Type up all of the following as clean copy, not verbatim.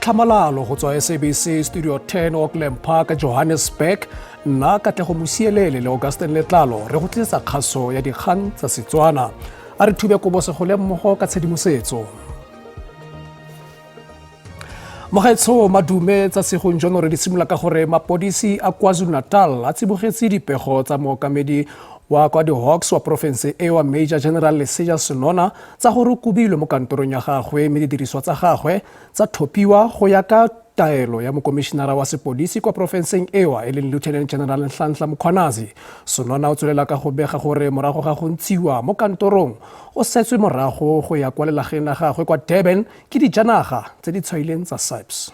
tlhamalalo go tswa SABC Studio 10 Auckland Park, Johannesburg. Nna Katlego Mosielele le Augustin Letlalo re go tlisetsa kgaso ya dikgang tsa Setswana. A re thube kobo segole mmogo ka tshedimosetso. Mogaetsho madume tsa segong jono re di simolola ka gore mapodisi a KwaZulu-Natal a tsibogetse dipego tsa mookamedi wa kwa di-Hawks wa porofense eo Major General Leseja Senona tsa gore o kobilwe mo kantorong ya gagwe mme didiriswa tsa gagwe tsa thopiwa go ya ka taelo ya mokomišenara wa sepodisi kwa porofenseng eo e leng Lieutenant General Nhlanhla Mkhwanazi. Senona o tswelela ka go bega gore morago ga go ntshiwa mo kantorong o setswe morago go ya kwa lelageng la gagwe kwa Durban ke dijanaga tse di tshwaileng tsa SAPS.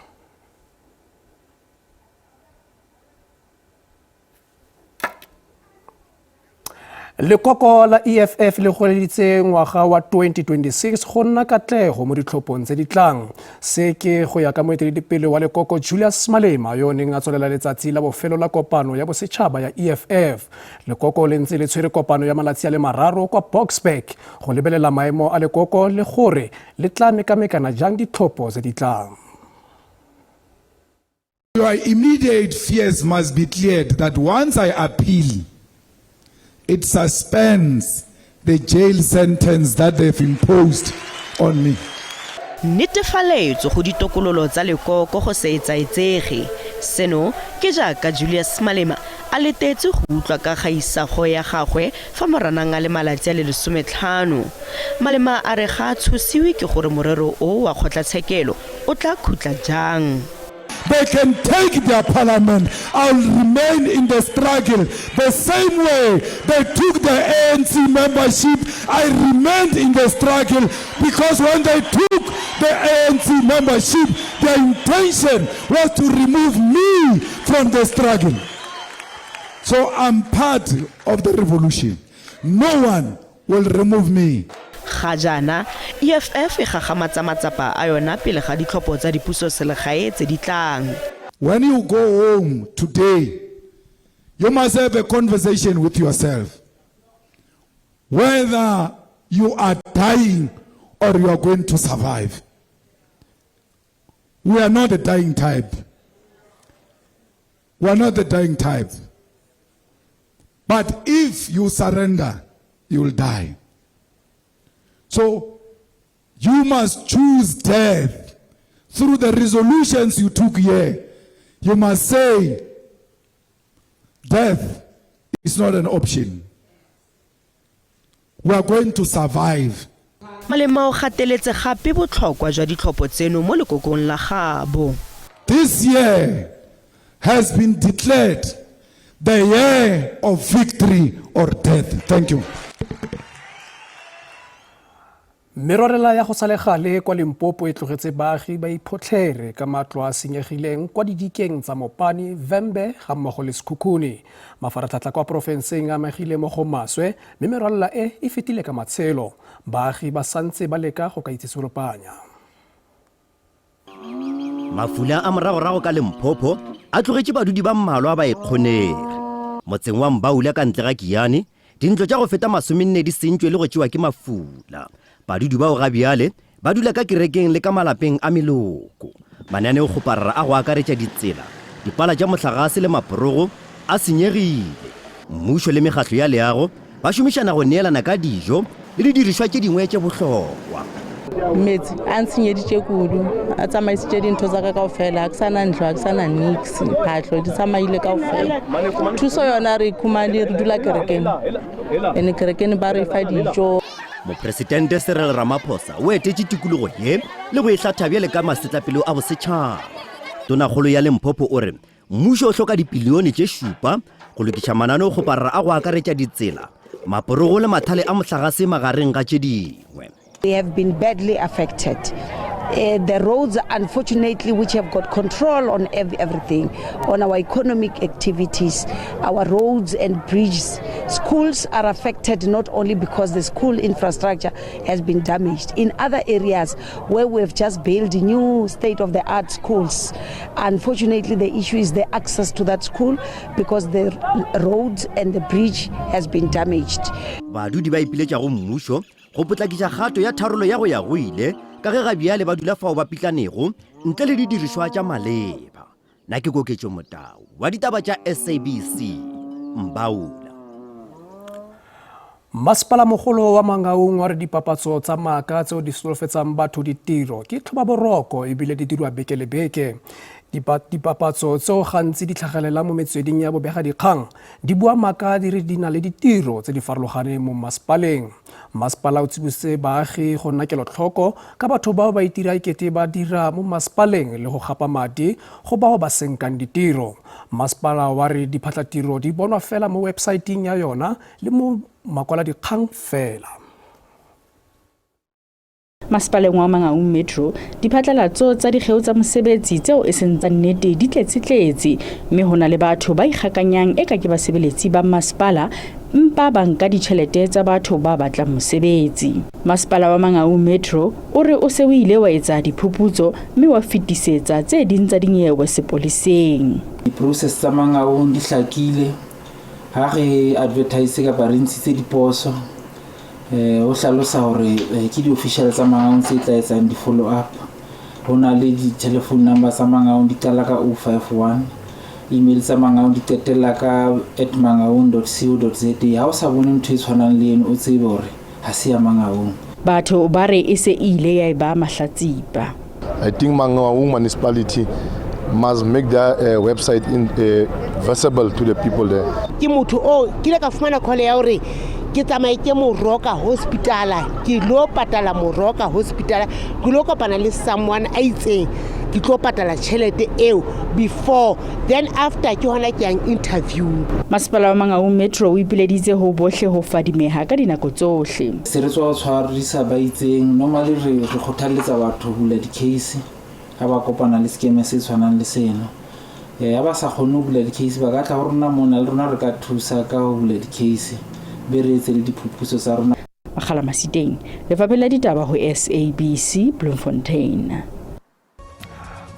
Lekoko la EFF le goeleditse ngwaga wa 2026 go nna katlego mo ditlhophong tse di tlang. Se ke go ya ka moeteledipele wa lekoko Julius Malema yo o neng a tswelela letsatsi la bofelo la kopano ya bosetšhaba ya EFF. Lekoko le ntse le tshwere kopano ya malatsi a le mararo kwa Boksburg go lebelela maemo a lekoko le gore le tla mekamekana jang ditlhopho tse di tlang. Your immediate fears must be cleared that once I appeal, it suspends the jail sentence that they've imposed on me. Netefaletso go ditokololo tsa lekoko go se etsaetsege. Seno ke jaaka Julius Malema a letetse go utlwa ka ga isago ya gagwe fa Moranang a le malatsi a le 15. Malema a re ga a tshosiwe ke gore morero o wa kgotlatshekelo o tla khutla jang. They can take their parliament. I'll remain in the struggle. The same way they took the ANC membership, I remained in the struggle because when they took the ANC membership, their intention was to remove me from the struggle. So I'm part of the revolution. No one will remove me. Ga jaana, EFF e gagamatsa matsapa a yona pele ga ditlhopho tsa dipusoselegae tse di tlang. When you go home today, you must have a conversation with yourself. Whether you are dying or you are going to survive. We are not the dying type. We are not the dying type. But if you surrender, you will die. So you must choose death through the resolutions you took here. You must say, death is not an option. We are going to survive. Malema o gateletse gape botlhokwa jwa ditlhopho tseno mo lekokong la gabo. This year has been declared the year of victory or death. Thank you. Merwalela ya go sa le gale kwa Limpopo e tlogetse baagi ba iphotlhere ka matlo a senyegileng kwa didikeng tsa Mopani, Vhembe ga mmogo le Sekhukhune. Mafaratlhatlha kwa porofenseng a amegile mo go maswe mme merwalela e e fetile ka matshelo. Baagi ba santse ba leka go ka itsetsolopanya. Mafula a moragorago ka Limpopo a tlogetše badudi ba mmalwa ba ikgonege. Motseng wa Mbaula ka ntle ga Giyani, dintlo tša go feta masomenne di sentšwe le go tšewa ke mafula. Badudi bao ga bjale ba dula ka kerekeng le ka malapeng a meloko. Mananeokgoparara a go akaretša ditsela, dipala tša mohlagase le maporogo a senyegile. Mmušo le mekgatlo ya leago ba šomišana go neelana ka dijo le didirišwa tše dingwe tše bohlokwa. Metsi a ntshenyeditše kudu, a tsamaisitše dintho tsa ka kaofela, ga ke sa na ntlo, ga ke sa na nix, phahlo di tsamaile kaofela. Thuso yona re ikhumane, re dula kerekeng, ene kerekeng ba re fa dijo. Mopresidente Cyril Ramaphosa o etetše tikologo ye le go e hlatha bjale ka masetlapelo a bosetšhaba. Tonakgolo ya Limpopo o re mmušo o hloka dipilione tše šupa go lokiša mananeokgoparara a go akaretša ditsela, maporogo le mathale a mohlagase magareng ga tše dingwe. They have been badly affected. The roads, unfortunately, which have got control on everything, on our economic activities, our roads and bridges. Schools are affected not only because the school infrastructure has been damaged. In other areas where we have just built new state-of-the-art schools, unfortunately, the issue is the access to that school because the roads and the bridge has been damaged. Badudi ba ipiletša go mmušo go potlakiša kgato ya tharolo ya go ya go ile ka ge ga bjale ba dula fao ba pitlanego ntle le didirišwa tša maleba. Na ke Koketšo Motau wa ditaba tša SABC, Mbaula. Mmasepalamogolo wa Mangaung wa re dipapatso tsa maaka tseo di solofetsang batho ditiro ke tlhobaboroko ebile di dirwa beke le beke. Dipapatso tseo gantsi di tlhagelelang mo metsweding ya bobegadikgang di bua maaka di re di na le ditiro tse di farologaneng mo mmasepaleng. Mmasepala o tsibositse baagi go nna kelotlhoko ka batho bao ba itira ekete ba dira mo mmasepaleng le go gapa madi go bao ba senkang ditiro. Mmasepala wa re diphatlatiro di bonwa fela mo websaeteng ya yona le mo makwaladikgang fela. Masepaleng wa Mangaung Metro, diphatlalatso tsa dikgeo tsa mosebetsi tseo e seng tsa nnete di tletse-tletse, mme ho na le batho ba ikgakanyang eka ke basebeletsi ba masepala mpa ba nka ditjhelete tsa batho ba batlang mosebetsi. Masepala wa Mangaung Metro o re o se o ile wa etsa diphuputso mme wa fetisetsa tse ding tsa dinyewe sepoleseng. Di-process tsa Mangaung di hlakile. Ha re advertise kapa re ntshitse diposo, o hlalosa hore ke di-official tsa Mangaung tse tla etsang di-follow up. Ho na le di-telephone number tsa Mangaung di qala ka 051, email tsa Mangaung di qetella ka at mangaung dot co dot za. Ha o sa bone ntho e tshwanang le eno, o tsebe hore ha se ya Mangaung. Batho ba re e se e ile ya eba mahlatsipa. I think Mangaung municipality must make their website visible to the people there. Ke motho o ke ile ka fumana call ya hore ke tsamaye ke Moroka hospital, ke lo patala Moroka hospital, ke lo kopana le someone a itseng, ke tlo patala tjhelete eo before, then after ke hona ke yang interview. Masepala wa Mangaung Metro o ipileditse ho bohle ho fadimeha ka dinako tsohle. Se re tswa ho tshwarisa ba itseng, normally re kgothalletsa batho ho bula di-case ha ba kopana le scam se tshwanang le seno. Ha ba sa kgone ho bula di-case, ba ka tla ho rona mona, le rona re ka thusa ka ho bula di-case, be re etse le diphuputso tsa rona. Makgala Masiteng, Lefapheng la Ditaba ho SABC, Bloemfontein.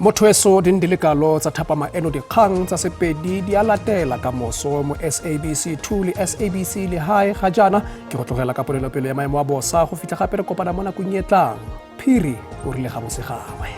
Motho eso di ndi le kalo tsa thapama eno dikgang tsa Sepedi di a latela ka moso mo SABC 2 le SABC le hae ga jaana ke go tlogela ka polelopele ya maemo a bosa go fitlha gape re kopana mo nakong e tlang. Phiri o rile ga bosegangwe.